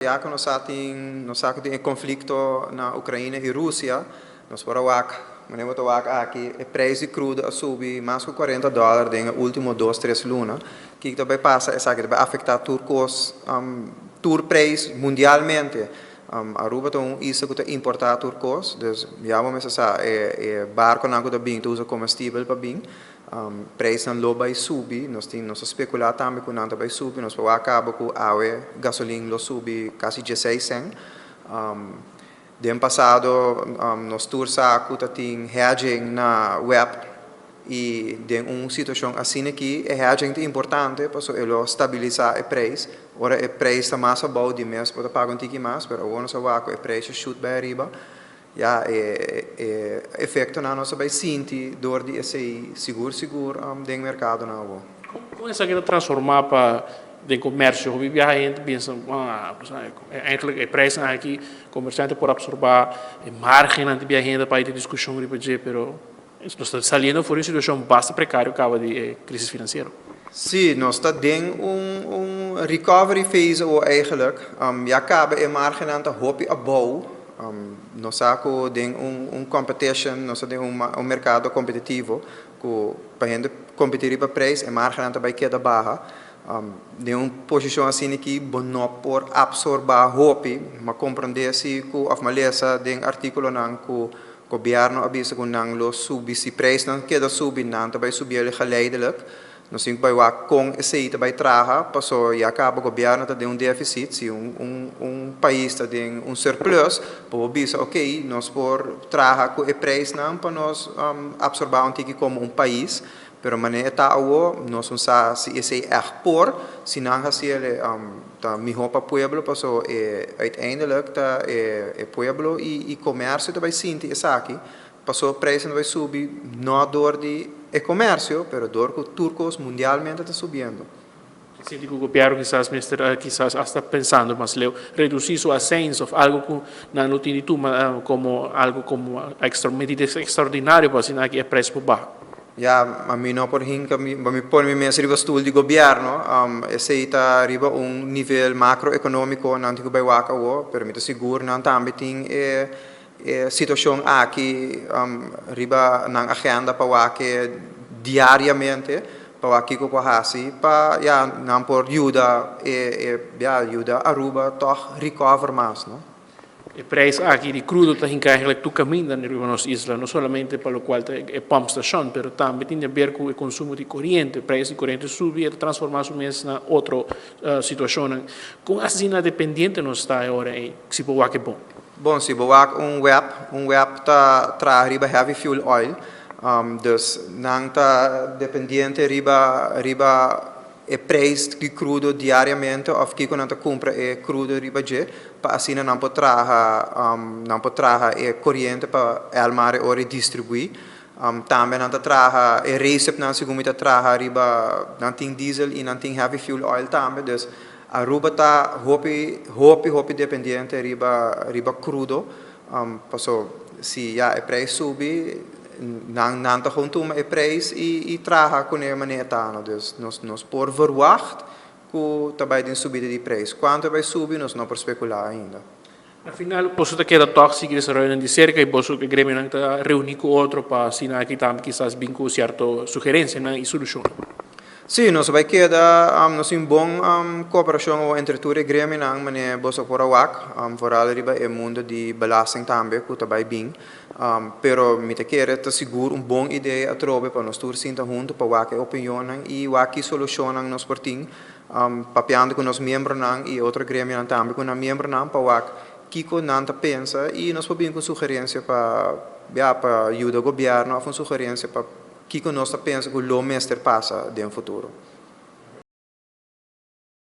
Ya ku nos sa tin nos sa ku tin e konflikto na Ukraina i Rusia, nos por a wak, manera bo ta wak aki, e preis di krudo a subi mas ku 40 dòler den e último 2, 3 luna. Kiko ta bai pasa? Esaki ta bai afektá tur kos, tur preis mundialmente. Aruba ta un isla ku ta importá tur kos, dus ya bo mester sa e barkonan ku ta bin ta usa komestibel pa bin. Prijsnan lo bai subi, nos tin nos a spekulá tambe ku nan ta bai subi, nos por wak kaba ku awe gasolin lo subi kasi 16 sèn. Den pasado nos tur sa ku ta tin hedging na WEB i den un situashon asina aki e hedging ta importante pasobra e lo stabilisá e prijs. Ora e prijs ta mas abou di mes bo ta paga un tiki mas, pero awor nos a wak ku e prijs a shoot bai ariba. Ya, e efektonan nos a bai sinti dor di esei sigur sigur den merkadonan awor. Kon esaki ta transformá pa den komersio? Hopi biaha hende pensa, eigenlijk e prijsnan aki komersiante por apsorbá e margennan di biaha hende pa e diskushon riba dje, pero nos ta saliendo for di un situashon basta prekario kaba di e krisis finansiero. Sí, nos ta den un recovery phase awor eigenlijk. Ya kaba e margennan ta hopi abou. Nos sa ku den un competition, nos ta den un merkado kompetitivo ku pa hende kompetí riba prijs e margennan ta bai keda baha. Den un posishon asina aki bo no por apsorbá hopi. Mi a komprondé si ku òf mi a lesa den artíkulonan ku gobièrnu a bisa ku nan lo subi si prijsnan keda subi nan ta bai subiel geleidelijk. Nos tin ku bai wak kon esei ta bai traha paso ya kaba gobièrnu ta den un defisit. Si un pais ta den un surplus bo por bisa ok, nos por traha ku e prijsnan pa nos apsorbá un tiki komo un pais, pero manera e ta awo nos no sa si esei ègt por, si nan hasiel ta mihó pa pueblo paso e uiteindelijk ta e pueblo i komersio ta bai sinti esaki. Paso prijsnan ta bai subi no dor di e komersio, pero dor ku tur kos mundialmente ta subiendo. Sinti ku gobièrnu kisas mester kisas asta pensando mas leu redusí su aseins òf algu ku nan lo tin di tuma komo algu komo extra medida ekstraordinario pa asina aki e prijs por baha. Ya, mi no por hinka mi mi pone mi mes riba stul di gobièrnu, esei ta riba un nivel makroekonómiko nan tin ku bai wak awor, pero mi ta sigur nan tambe tin e E situashon aki riba nan agenda pa wak diariamente pa wak kiko por hasi pa ya nan por yuda e ya yuda Aruba tòg recover mas no. E prijs aki di crudo ta hinca eigenlijk tur caminda riba nos isla, no solamente pa locual ta e pump station, pero tambe tin di haber cu e consumo di coriente. Prijs di coriente subi e ta transforma su mes na otro situacionnan. Con asina dependiente nos ta e ora ey, si por wak e bon? Bon, si bo wak un web, un web ta traha riba heavy fuel oil, dus nan ta dependiente riba e prijs di crudo diariamente of kiko nan ta cumpra e crudo riba dje, pa asina nan por traha e coriente pa Elmar e ora distribui. Tambe nan ta traha e recipe segun mi ta traha riba, nan tin diesel y nan tin heavy fuel oil tambe, dus Aruba ta hopi hopi hopi dependiente riba crudo, paso si ya e prijs subi, nan ta gewoon tuma e prijs y traha cu e manera ta, no? Dus nos por verwacht cu ta bay den subida di prijs. Cuanto bay subi, nos no por specula ainda. Al final, boso ta keda toch sigui desaroyo di cerca y boso gremio ta reuni cu otro pa asina aki tambe kisas bin cu cierto sugerencia y solucion. Sí, nos bay keda, nos tin bon cooperacion entre tur e gremionan, manera boso por a wak, vooral riba e mundo di belasting tambe, cu ta bay bin. Pero mi ta kere ta sigur un bon idea atrobe pa nos tur sinta hunto pa wak e opinionnan y wak ki solucionnan nos por tin, papiando cu nos miembronan y otro gremionan tambe cu nan miembronan pa wak kiko nan ta pensa y nos por bin cu sugerencia pa, ja, pa yuda gobierno of un sugerencia pa kiko nos ta pensa cu lo mester pasa den futuro.